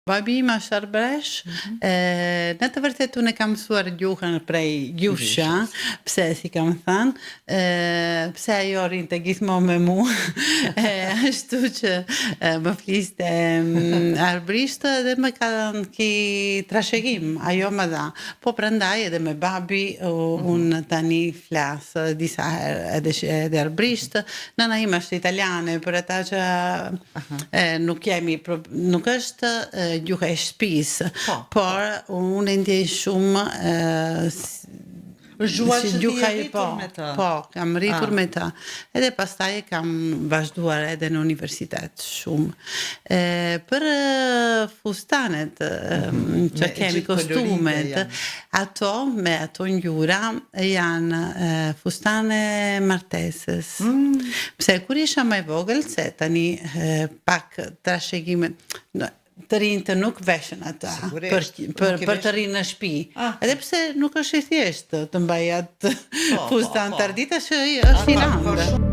Babi im është arbëresh, e, në të vërtetë unë e kam mësuar gjuhën prej gjysha, pse si kam thënë, e, pse ajo rrinte gjithmonë me mua, e, ashtu që e, më fliste mm, arbërisht dhe më ka dhënë ki trashëgim, ajo më dha. Po prandaj edhe me babi u, unë tani flas disa herë edhe, edhe arbërisht. Nëna ime është italiane, për ata që e, nuk jemi pro, nuk është e, gjuha e shtëpisë, Po, por unë e ndjej shumë e, Është gjuha si që ti je gjuha e rritur po, me të. Po, kam rritur Ah. me të. Edhe pastaj e kam vazhduar edhe në universitet shumë. E, për e, fustanet e, që Me kemi gjithë kolorite kostumet, janë. ato me ato ngjyra janë e, fustane martesës. Mm. Pse kur isha më e vogël, se tani e, pak trashëgime, në- të rinjtë nuk veshen ata për Sigurisht, për nuk i për të veshin. rinë në shtëpi. Ah. Edhe pse nuk është i thjeshtë të mbaj atë Po, fustan po, po. të ardita që është i Ka rëndë. shumë.